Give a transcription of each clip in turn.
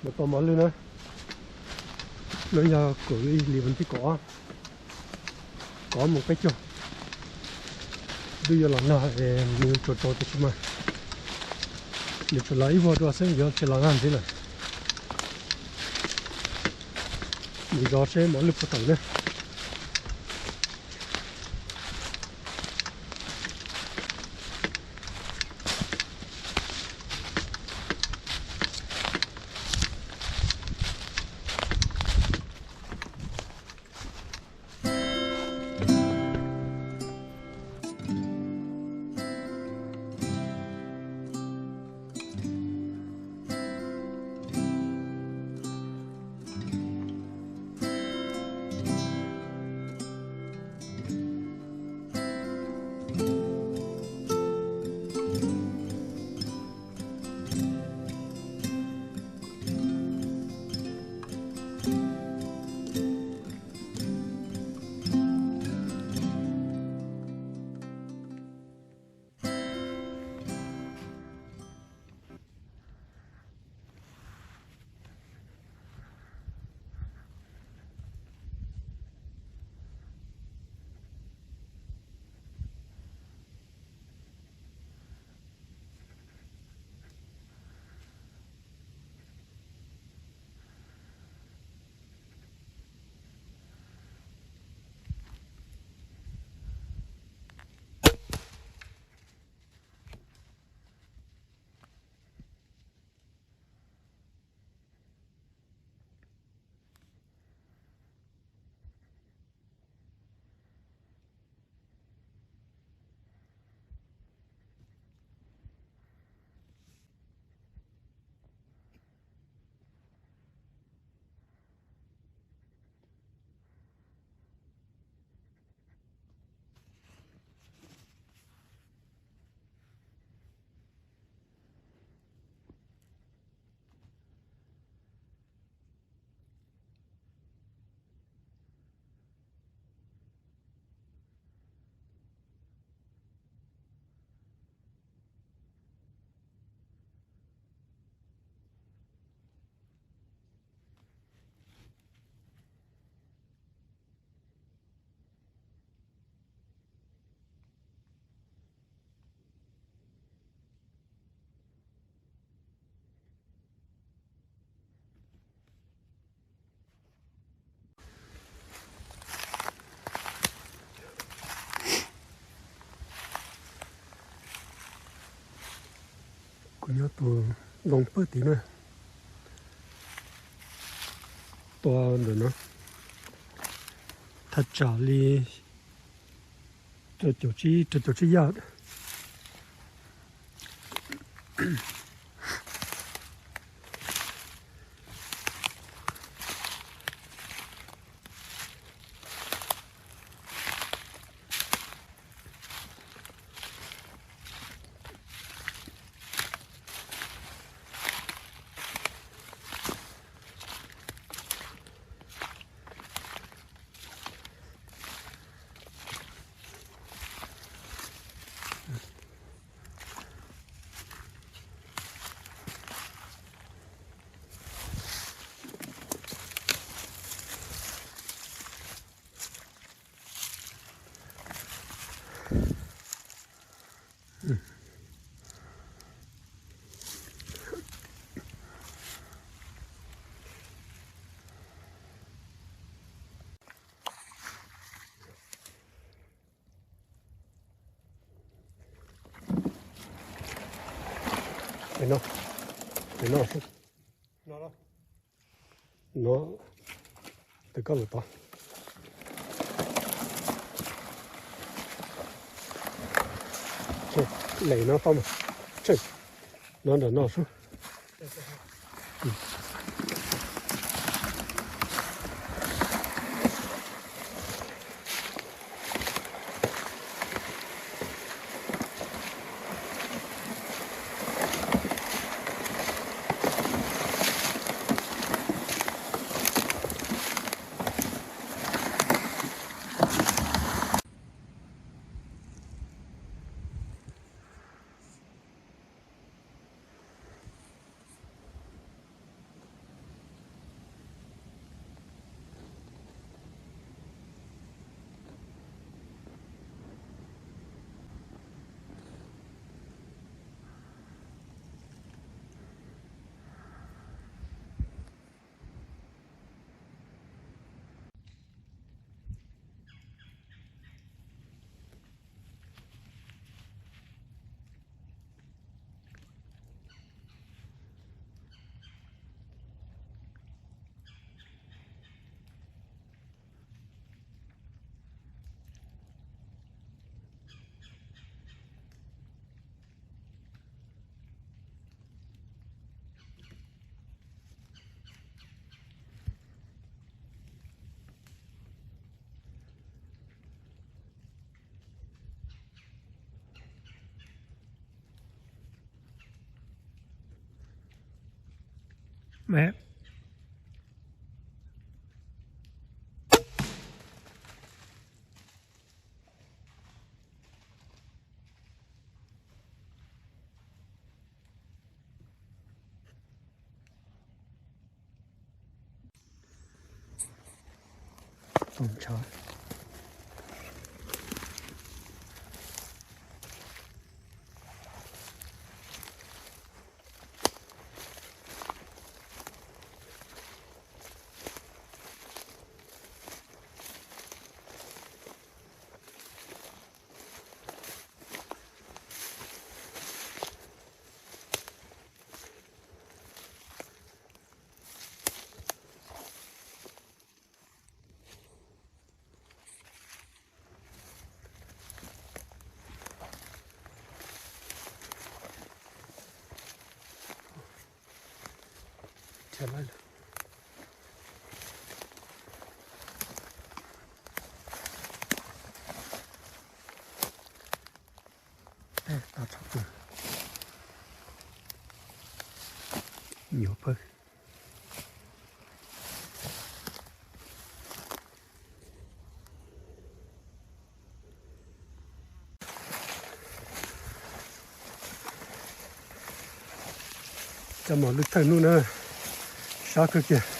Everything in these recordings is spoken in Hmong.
Mus tau mos lwj na, no yog kaum ib hlis vas thib kaum ob, kaum ob moos peb caug, twb yuav los nag es nws tsaus tsaus tiam sis mas nws tsuas los ib vuag dua xwb, yuav tsis los nag ntxiv lawm. Mus zov seb mos lwj puas tawm na. Kuv nyob tus ntoo pawg tid na, tua ntawm no thaj tsam li rau caum tsib, rau caum tsib yaj. No, no, no, no, tus koj los tod. Lem no tau mas, tseg no nram no sub. Mẹ. Nyuam pawg. Cov mos lwj thawj hnub na, sab kawg kiag.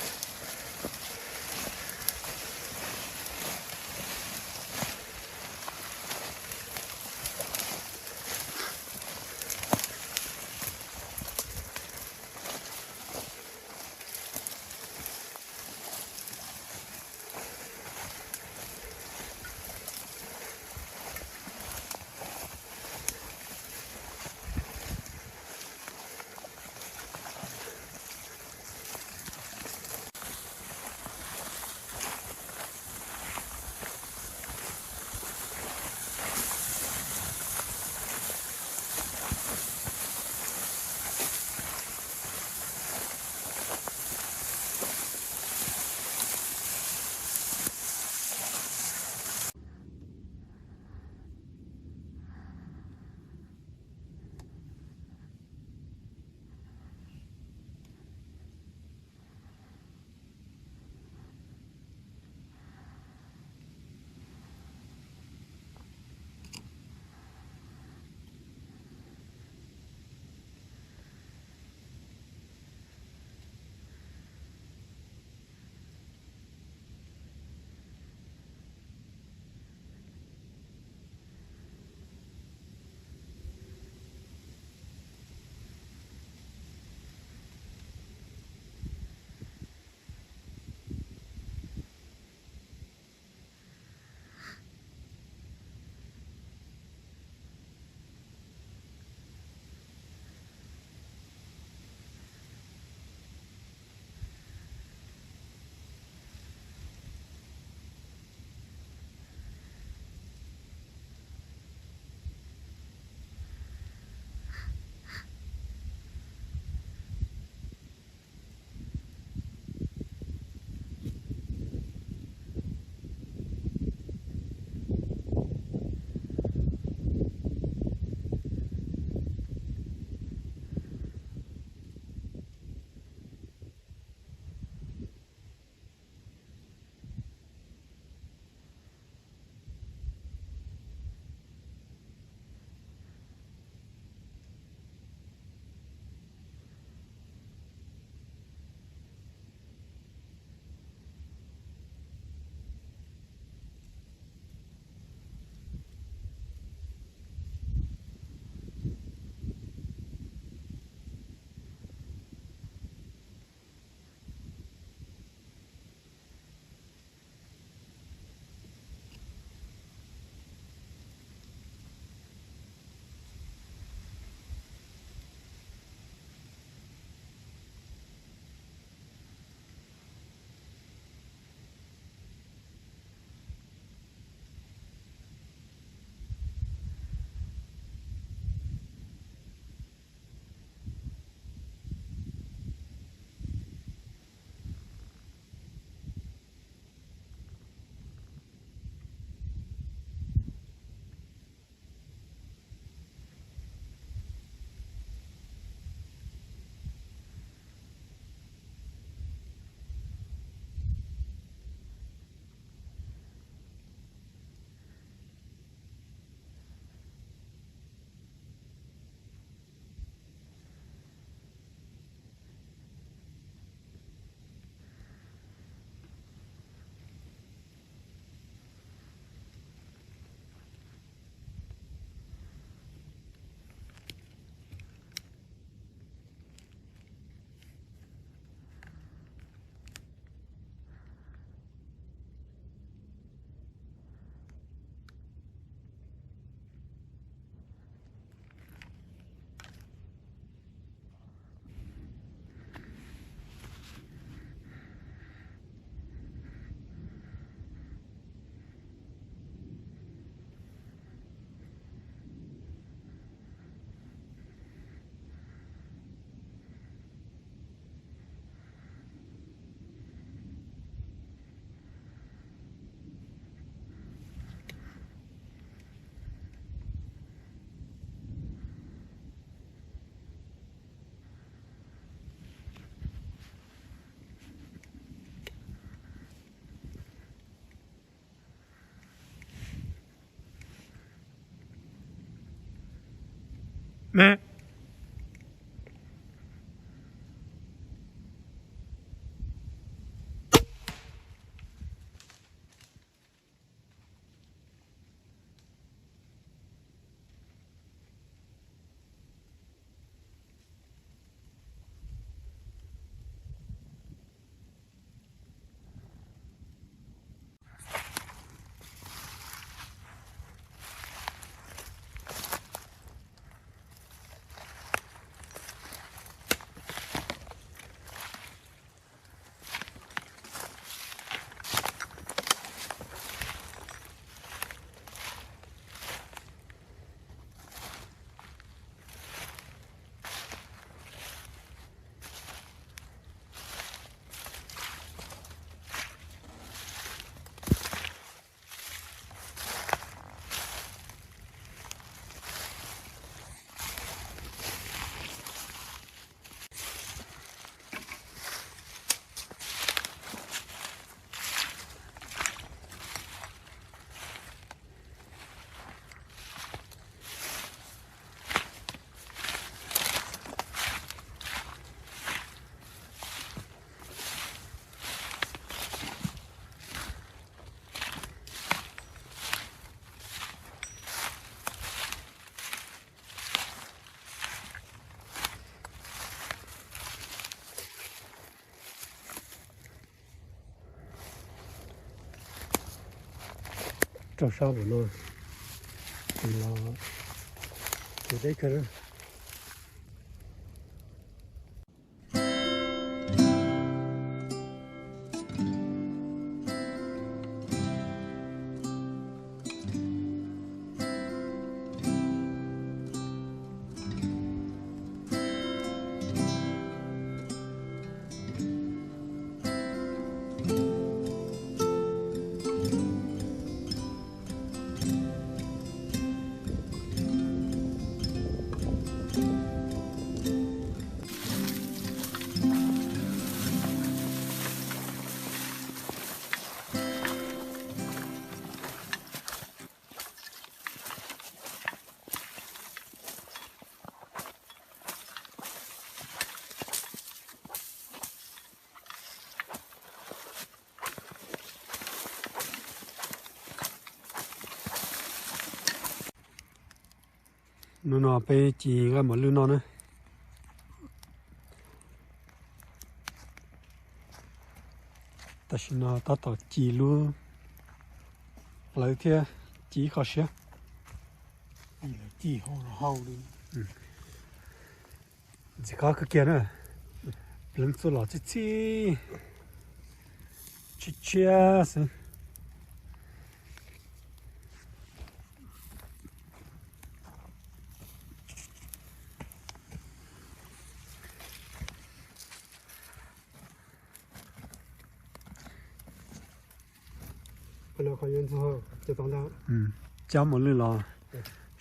Rau sab npaum no, ces los, ces deb kawg na. Hnub no peb ci nqaij mos lwj noj na. Tam sim no tab tom ci lub plawv thiab ci ib qho siab. Ntxim qab kawg kiag na, pleev txuj lom txhij txhij, tshiab tshiab xwb. Cab mos lwj los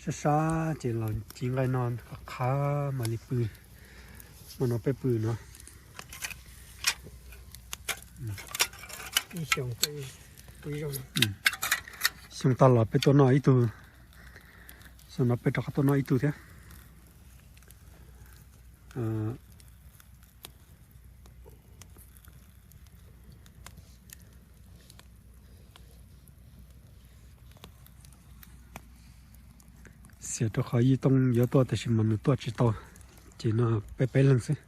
sab sab ces los ci nqaij no qab qab mam li pw. Hmo no peb pw no. Xyoo tag los peb tuaj noj ib tug, xyoo no peb rov qab tuaj noj ib tug thiab. Xiam rau qhov Yij Tooj yuav tuaj tab sis mas nws tuaj tsis tau, ces no peb peb leeg xwb.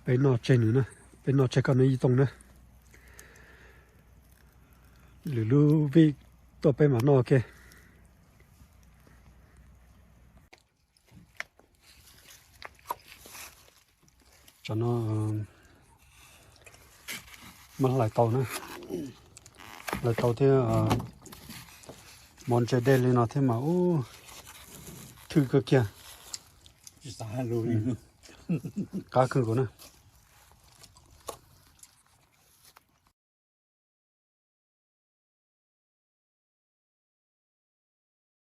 Peb noj tseg nws na, peb noj tseg koj na Yij Tooj na. Lwm lub vij tuaj peb mam noj ua ke. Tsam no muab hlais tau na, hlais tau thiab, mov ntse dej li no thiab mas ub, thwj kawg kiag. Qab kawg nkaus na.